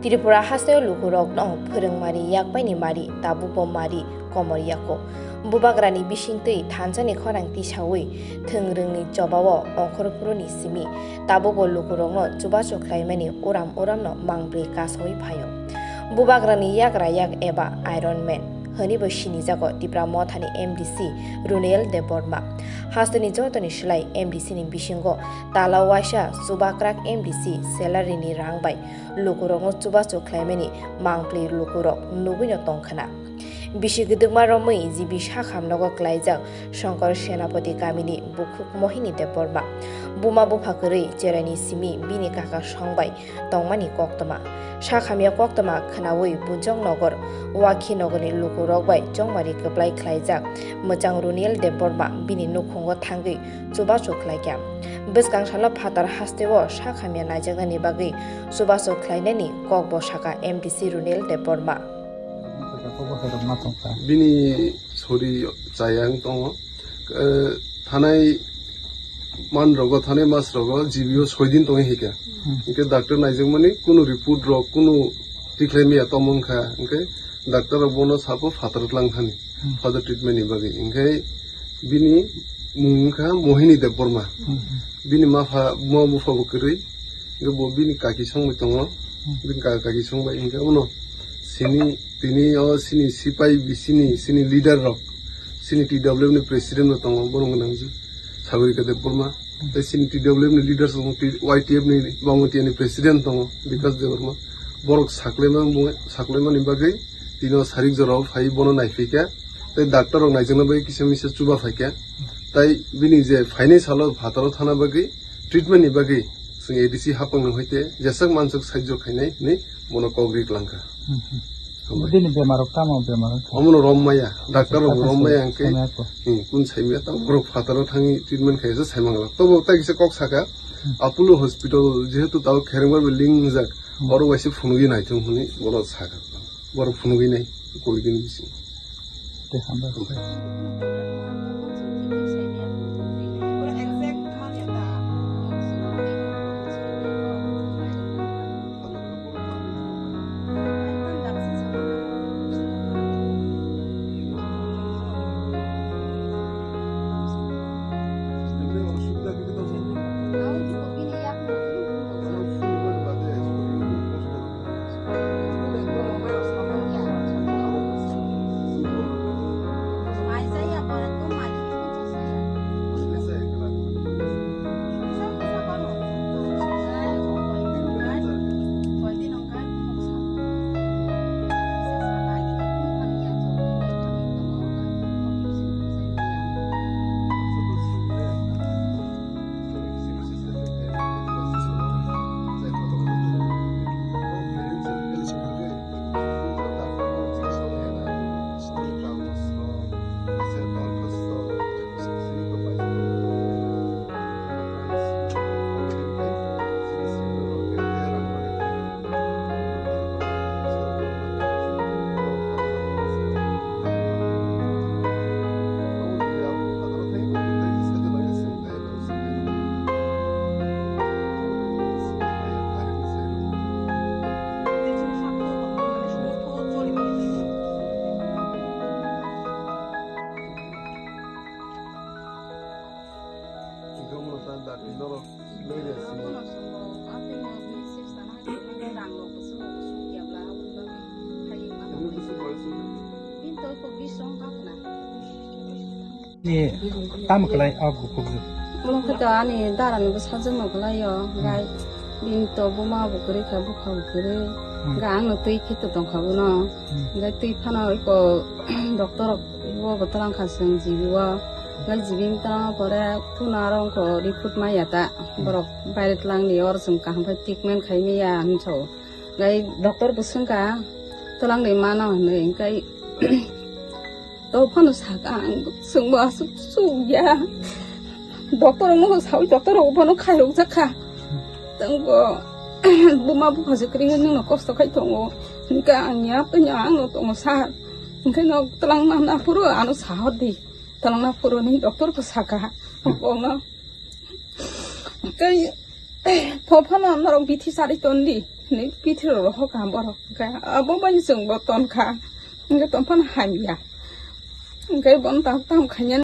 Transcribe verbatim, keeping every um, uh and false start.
Tripura hasteo lukurokno phwrwngmari yakpaini mari tabukbo mari komor yako. Bubagrani bisingtwi thansani khorang tisawi thwngrwngni chobao ongkhorphuruni simi tabukbo lukurokno chubachu khlaimani uram uramno mangpli kasawi phaio. Bubagrani yagra yak eba Iron Man hwnwibo sinijago Tipra Mothani M D C Runiyal Debbarma. Hasteni jotoni slai M D C ni bisingo tala waisa chubakrak M D C salary ni rang bai lukurokno chubachu khlaimani mangpli lukurok nugwino tongkhwna. Bisi gwdwkma romwi G B sakhamnogo klaijak Shankar Senapati kamini bukhuk Mohini Debbarma. Buma bupha kwrwi cheraini simi bini kaka songbai tongmani koktwma. Sakhamya koktwma khwnawi Bujong Nogor, Wakhi Nogorni lukurok bai chongmari kwplai khlaijak mwchang Runiyal Debbarma bini nukhungo thangwi chubachu khlaikha. Bwskang salo phatar hasteo sakhamya naijaknani bagwi chubachu khlainani kokbo sakha M D C Runiyal Debbarma. Bini sori chaya wng tongo. Eh, thanai man rogo, thanai mas rogo G B o soi din tongwi hika. Hmm. Hingke doctor naijakmani kunu report rok, kunu tikhlai maya tongmung kha. Hingke doctor rok bono sapo phatar tlang thani, Hmm. further treatment ni bagwi. Hingke bini mung wngkha Mohini Debbarma. Hmm. Bini mapha, buma bupha bo kwrwi. Hingke bo bini kaki songwi tongo. Hmm. Bini kaka kaki songbai hingke uno sini, tini o sini sipai bisini, sini leader rok, sini T W F ni president bo tongo, borok gwnang je Sagorika Debbarma. Hmm. Tei sini T W F ni leader tongo, T-, Y T F ni Bangwatiya ni president tongo, Bikas Debbarma. Borok saklaima, saklaimani bagwi tini o sarik jorao phai bono naiphaikha. Tei doctor rok naijakna bagwi kisa misa chuba phaikha. Tai bini je phainai salo phataro thana bagwi treatment ni bagwi chwng A D C hapang ni hoite jeswk manswk saijo khainai hinwi bono kok ri klangkha. Hmm, hmm. Hambai. Bini bemar rok tamo bemar rok? Omono rom maya, doctor rok Kata rom maya sai-, hwnkhe, saimaya ko. Hmm, kun saimaya tamo borok phataro thangwi treatment khaisa saimang lak. Tobo tai kisa kok saka, Hmm. Apollo Hospital jehetu tabo kherengbar building wngjak, Hmm. oro waisa phunugwi naithung hwnwi bono saka. Borok phunugwi nai, koi bini bising. Tei hambai. Hambai. Ni tam kwlai o gupuk. Omo khe to ani dara ni bwsajwk no kwlai o, Hmm. gai bini to buma bo kwrwi kha, bupha bo kwrwi, Hmm. gai ang no twi khe to tong kha bono, Hmm. gai twi phano iko doctor rok bo bo twlang kha chwng G B o, gai G B ni twlang pore kuno aro wngkha report maya ta, Hmm. borok baire twlang ni oro chwng kaham khe treatment khai maya hinwi sa o, gai doctor bo swng kha twlang ni mano hinwi, gai To phano saka ang chwngbo aswk suk ya. Doctor rok no sawi doctor rok phano khairok jakha. Tangbo buma bupha se kring nung no kosto khai tongo. Hingke ang ya panya ang no tongo sa. Hingke no twlang na na phuru ano sahor di. Twlang na phuru ni doctor ko saka. Bong no. Tei pho phano norok bithi sari ton di. Ni pithirok rohor kaham borok hwnkhe abo bai chwngbo tonkha. Hwnkhe tongphano hamya. Hwnkhe bono tam tam khaina